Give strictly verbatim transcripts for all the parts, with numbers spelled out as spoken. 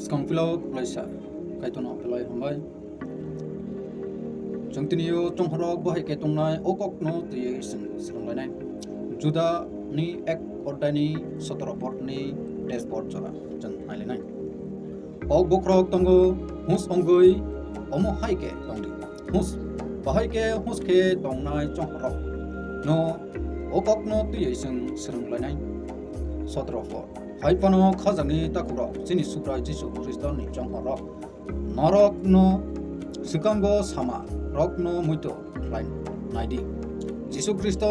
Skang philo kulaisa, Kaitorno belai hambai. Chwng tini o chonghorrok bo hai khe tongnai o kokno twiwi chwng swrwnglainai. Juda ni ek odhai ni sotoro pod ni teis pod jora chwng nailainai. Kok bokhorok tongo, hus ongwi omo hai khe tongdi. Hus, bahai khe hus khe tongnai chonghorrok no o kokno twiwi chwng swrwnglainai. Sotoro pod. Hai phano khajakni takhukrok chini Subrai Jisu Khristo ni chonghorrok norokno swkango sama rokno muito khlai naidi. Jisu Khristo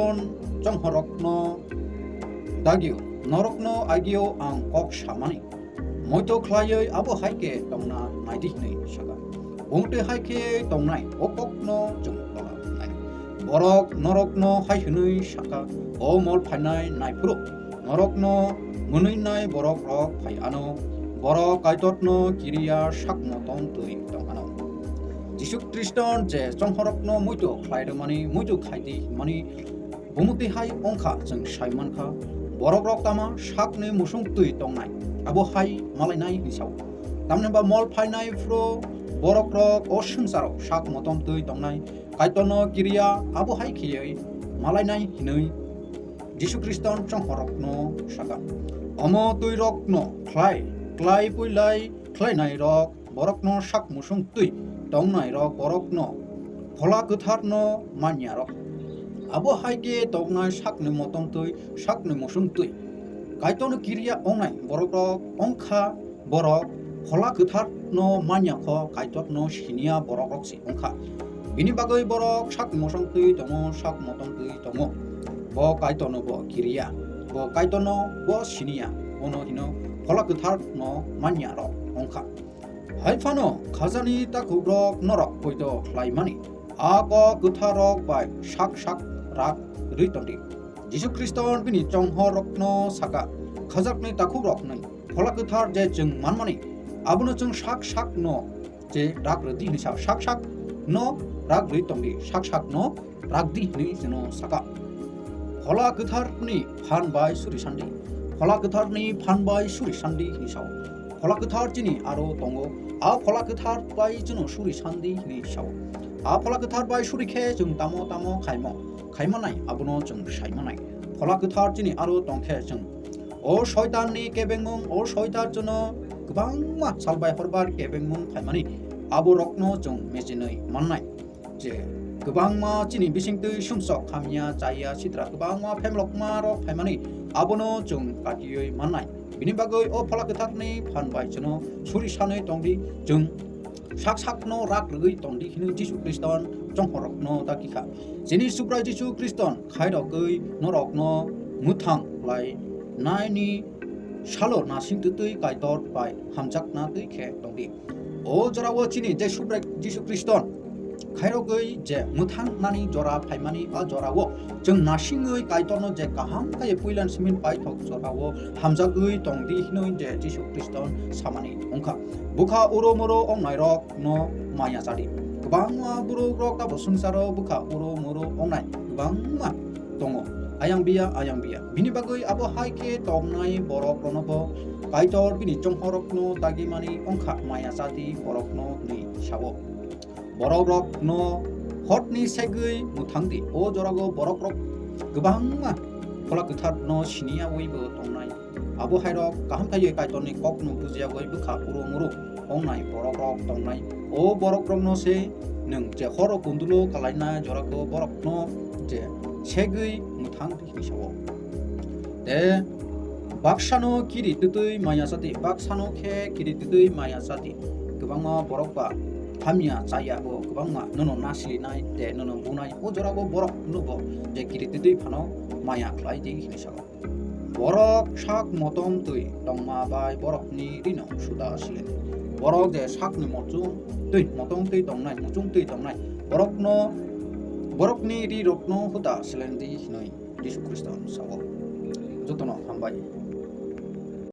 chonghorrokno dagio, norokno agio ang kok samani muito khlaiwi abo hai khe tongna naidi hwnwi saka. Bumtwi hai khe tongnai o kokno chwng tola nai. Borok norokno hai hwnwi saka, o mol phainai naiphuru norokno mwnwinai borokrok phai ano, borok Kaitorno kiriya sak motom twi tong ano. Jisu Khristo je chonghorrokno muito khlai rwmani, muito khaidi hwnmani bumtwi hai wngkha chwng sai mankha, borokrok tama sakni musung twi tongnai, abo hai malainai hwnwi sao. Tamni hwnba mol phainai phuru borokrok o swngcharo sak motom twi tongnai, Kaitorno kiriya abo hai kheywi malainai hwnwi Jisu Khristo chonghorrokno saka. Omo twirokno khlai, klai puilai khlainairok borokno sak musung twi tongnairok borokno Phola Kwtharno manyarok. Abo hai khe tongnai sakni motom twi, sakni musung twi. Kaitorno kiriya ongnai borokrok wngkha borok Phola Kwtharno manya kho Kaitorno siniya borokrok se wngkha. Bini bagwi borok sak mosong twi tongo, sak motom twi tongo. Bo Kaitorno bo kiriya, bo Kaitorno bo siniya, bono hino Phola Kwtharno manya rok wngkha. Hai phano khajani takhukrok norok poito khlaimani a kok kwtharrok bai sak sak rak rwi tongdi. Jisu Khristo bini chonghorrokno saka, khajakni takhukrok nwi Phola Kwthar je chwng manmani, abono chwng sak sakno je rak rwdi hwnwi sa, sak sakno rak rwi tongdi, sak sakno rakdi hwnwi chwngno saka. Phola Kwtharni phan bai suri sandi, Phola Kwtharni phan bai suri sandi hwnwi sao. Phola Kwthar chini aro tongo, a Phola Kwthar bai chwngno suri sandi hwnwi sao. A Phola Kwthar bai suri khe chwng tamo tamo khaimo, khaimanai abono chwng saimanai. Phola Kwthar chini aro tongkhe chwng o Soitanni kebengmung, o Soitan chwngno kwbangma salbai horbar kebengmung khaimani, aborokno chwng mechinwi mannai. Je kwbangma chini bisingtwi sumsok hamya chaya sitra kwbangma phemlokma rok phaimani, abono chwng katiwi mannai. Bini bagwi o Phola Kwtharni phan bai chwngno suri sanwi tongdi, chwng sak sakno rak rwgwi tongdi hwnwi Jisu Khriston chonghorrokno dagi kha. Chini Subrai Jisu Khriston khairogwi norokno mwthang lai naini salo nasing twtwi Kaitor bai hamjakna twi khe tongdi. O jorao chini je Subrai Jisu Khriston khairogwi je mwthang nani jora phaimani a jorao chwng nasingwi Kaitorno je kaham khe puilan simin paithok jorao hamjagwi tongdi hwnwi je Jisu Khriston samani wngkha. Bwkha uro muro ongnairokno maya chadi. Kwbangma borok rok abo swngcharo bwkha uro muro ongnai kwbangma tongo. Ayang biya, ayang biya. Bini bagwi abo hai khe tongnai borok rono bo Kaitor bini chonghorokno dagimani wngkha maya chadi borokno hwnwi sao. Borok rokno hotni segwi mwthangdi. O jorao borok rok kwbangma Phola Kwtharno siniyawi bo tongnai. Abo hai rok kaham kaiwi Kaitorni kokno bujiyawi bwkha uro muro ongnai borok rok tongnai. O borok rokno se nwng je horo kundulo kalainai jorao borokno je segwi mwthang hwnwi sao. Te baksano kiri twtwi maya chati, baksano khe kiri twtwi maya chati. Kwbangma borok ba hamya chaya bo kwbangma nono nasilinai te nono bunai. O jorao borok no bo je kiri twtwi phano maya khlai di hwnwi sao. Borok sak motom twi tongma bai borokni rino suda silen. Borok je sakni mochung twi motom twi tongnai, muchung twi tongnai, borokno, borokni ri rokno huda silen di hwnwi Jisu Khristo sao. Jotono hambai.